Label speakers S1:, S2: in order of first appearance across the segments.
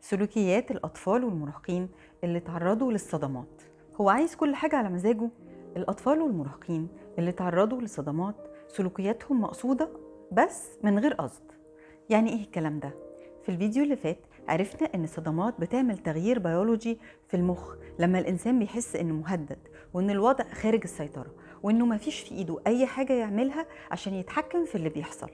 S1: سلوكيات الأطفال والمراهقين اللي تعرضوا للصدمات. هو عايز كل حاجة على مزاجه. الأطفال والمراهقين اللي تعرضوا لصدمات سلوكياتهم مقصودة بس من غير قصد. يعني إيه الكلام ده؟ في الفيديو اللي فات عرفنا إن الصدمات بتعمل تغيير بيولوجي في المخ لما الإنسان بيحس إنه مهدد وإن الوضع خارج السيطرة وإنه مفيش في إيده أي حاجة يعملها عشان يتحكم في اللي بيحصل.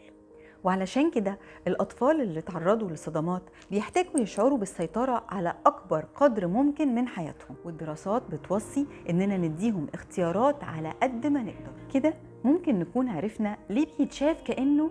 S1: وعلشان كده الأطفال اللي تعرضوا لصدمات بيحتاجوا يشعروا بالسيطرة على أكبر قدر ممكن من حياتهم، والدراسات بتوصي إننا نديهم اختيارات على قد ما نقدر. كده ممكن نكون عرفنا ليه بيتشاف كأنه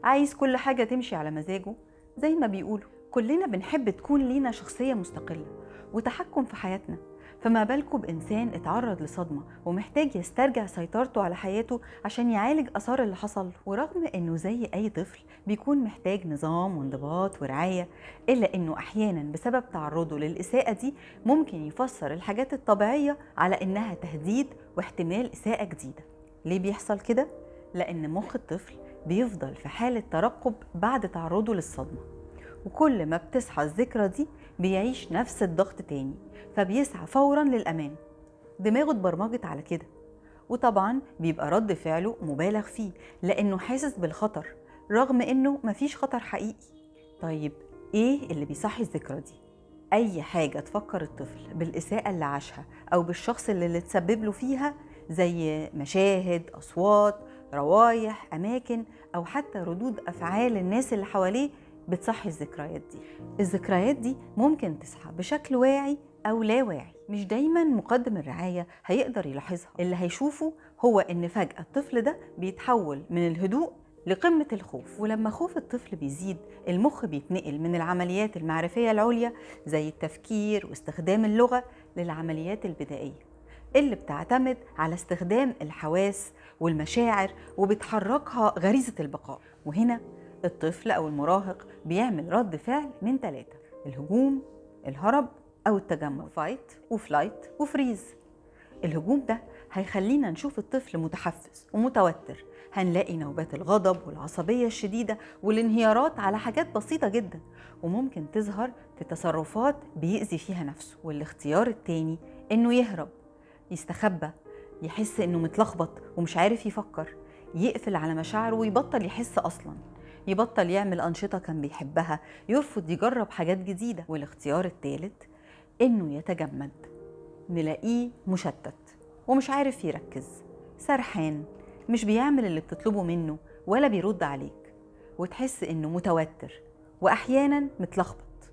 S1: عايز كل حاجة تمشي على مزاجه. زي ما بيقولوا كلنا بنحب تكون لينا شخصية مستقلة وتحكم في حياتنا، فما بالكم بإنسان اتعرض لصدمة ومحتاج يسترجع سيطرته على حياته عشان يعالج أثار اللي حصل. ورغم إنه زي أي طفل بيكون محتاج نظام وانضباط ورعاية، إلا إنه أحيانا بسبب تعرضه للإساءة دي ممكن يفسر الحاجات الطبيعية على إنها تهديد واحتمال إساءة جديدة. ليه بيحصل كده؟ لأن مخ الطفل بيفضل في حالة ترقب بعد تعرضه للصدمة، وكل ما بتصحى الذكرى دي بيعيش نفس الضغط تاني، فبيسعى فورا للأمان. دماغه اتبرمجت على كده، وطبعا بيبقى رد فعله مبالغ فيه لأنه حاسس بالخطر رغم إنه مفيش خطر حقيقي. طيب إيه اللي بيصحي الذكرى دي؟ أي حاجة تفكر الطفل بالإساءة اللي عاشها أو بالشخص اللي تسبب له فيها، زي مشاهد، أصوات، روايح، أماكن، أو حتى ردود أفعال الناس اللي حواليه، بتصحي الذكريات دي. الذكريات دي ممكن تصحى بشكل واعي أو لا واعي، مش دايما مقدم الرعاية هيقدر يلاحظها. اللي هيشوفه هو إن فجأة الطفل ده بيتحول من الهدوء لقمة الخوف، ولما خوف الطفل بيزيد المخ بيتنقل من العمليات المعرفية العليا زي التفكير واستخدام اللغة للعمليات البدائية اللي بتعتمد على استخدام الحواس والمشاعر وبتحركها غريزة البقاء. وهنا الطفل أو المراهق بيعمل رد فعل من 3: الهجوم، الهرب، أو التجمد، fight و flight و freeze. الهجوم ده هيخلينا نشوف الطفل متحفز ومتوتر، هنلاقي نوبات الغضب والعصبية الشديدة والانهيارات على حاجات بسيطة جدا، وممكن تظهر في تصرفات بيأذي فيها نفسه. والاختيار التاني إنه يهرب، يستخبى، يحس إنه متلخبط ومش عارف يفكر، يقفل على مشاعره ويبطل يحس أصلا، يبطل يعمل أنشطة كان بيحبها، يرفض يجرب حاجات جديدة. والاختيار الثالث إنه يتجمد، نلاقيه مشتت ومش عارف يركز، سرحان، مش بيعمل اللي بتطلبه منه ولا بيرد عليك، وتحس إنه متوتر وأحيانا متلخبط.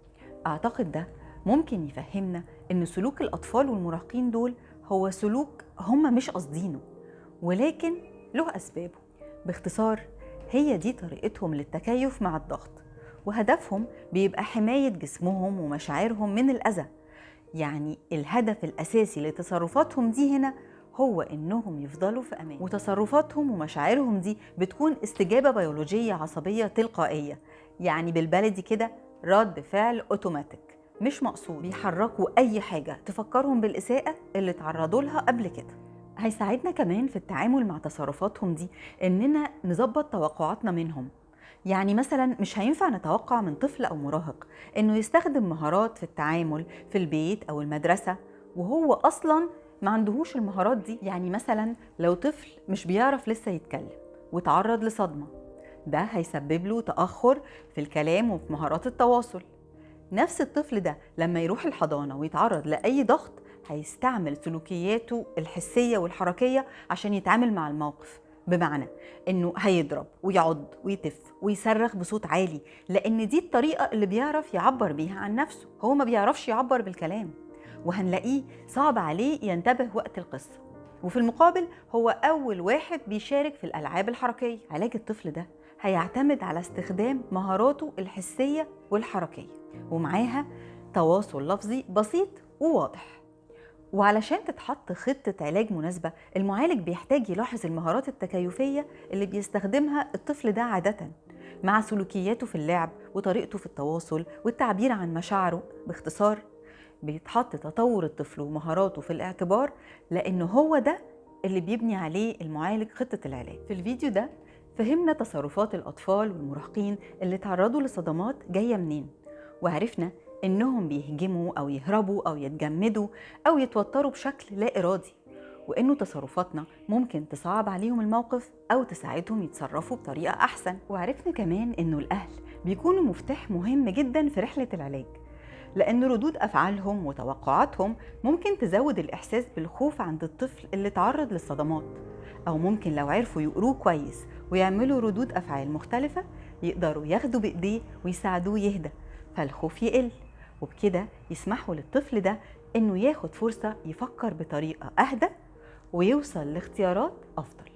S1: أعتقد ده ممكن يفهمنا إن سلوك الأطفال والمراهقين دول هو سلوك هم مش قاصدينه، ولكن له أسبابه. باختصار هي دي طريقتهم للتكيف مع الضغط، وهدفهم بيبقى حماية جسمهم ومشاعرهم من الأذى. يعني الهدف الأساسي لتصرفاتهم دي هنا هو إنهم يفضلوا في أمان، وتصرفاتهم ومشاعرهم دي بتكون استجابة بيولوجية عصبية تلقائية، يعني بالبلدي كده رد فعل أوتوماتيك مش مقصود، بيحركوا أي حاجة تفكرهم بالإساءة اللي تعرضوا لها قبل كده. هيساعدنا كمان في التعامل مع تصرفاتهم دي إننا نظبط توقعاتنا منهم. يعني مثلا مش هينفع نتوقع من طفل أو مراهق إنه يستخدم مهارات في التعامل في البيت أو المدرسة وهو أصلا ما عندهوش المهارات دي. يعني مثلا لو طفل مش بيعرف لسه يتكلم وتعرض لصدمة، ده هيسبب له تأخر في الكلام وفي مهارات التواصل. نفس الطفل ده لما يروح الحضانة ويتعرض لأي ضغط هيستعمل سلوكياته الحسية والحركية عشان يتعامل مع الموقف، بمعنى إنه هيضرب ويعض ويتف ويصرخ بصوت عالي، لأن دي الطريقة اللي بيعرف يعبر بيها عن نفسه، هو ما بيعرفش يعبر بالكلام، وهنلاقيه صعب عليه ينتبه وقت القصة. وفي المقابل هو أول واحد بيشارك في الألعاب الحركية. علاج الطفل ده هيعتمد على استخدام مهاراته الحسية والحركية، ومعاها تواصل لفظي بسيط وواضح. وعلشان تتحط خطة علاج مناسبة، المعالج بيحتاج يلاحظ المهارات التكيفية اللي بيستخدمها الطفل ده عادة مع سلوكياته في اللعب وطريقته في التواصل والتعبير عن مشاعره. باختصار بيتحط تطور الطفل ومهاراته في الاعتبار، لأنه هو ده اللي بيبني عليه المعالج خطة العلاج. في الفيديو ده فهمنا تصرفات الأطفال والمراهقين اللي تعرضوا لصدمات جاية منين، وعرفنا إنهم بيهجموا أو يهربوا أو يتجمدوا أو يتوتروا بشكل لا إرادي، وإنه تصرفاتنا ممكن تصعب عليهم الموقف أو تساعدهم يتصرفوا بطريقة أحسن. وعرفنا كمان إنه الأهل بيكونوا مفتاح مهم جدا في رحلة العلاج، لأن ردود أفعالهم وتوقعاتهم ممكن تزود الإحساس بالخوف عند الطفل اللي تعرض للصدمات، أو ممكن لو عرفوا يقروه كويس ويعملوا ردود أفعال مختلفة يقدروا ياخدوا بإيديه ويساعدوه يهدى فالخوف يقل، وبكده يسمحوا للطفل ده إنه ياخد فرصة يفكر بطريقة أهدى ويوصل لاختيارات أفضل.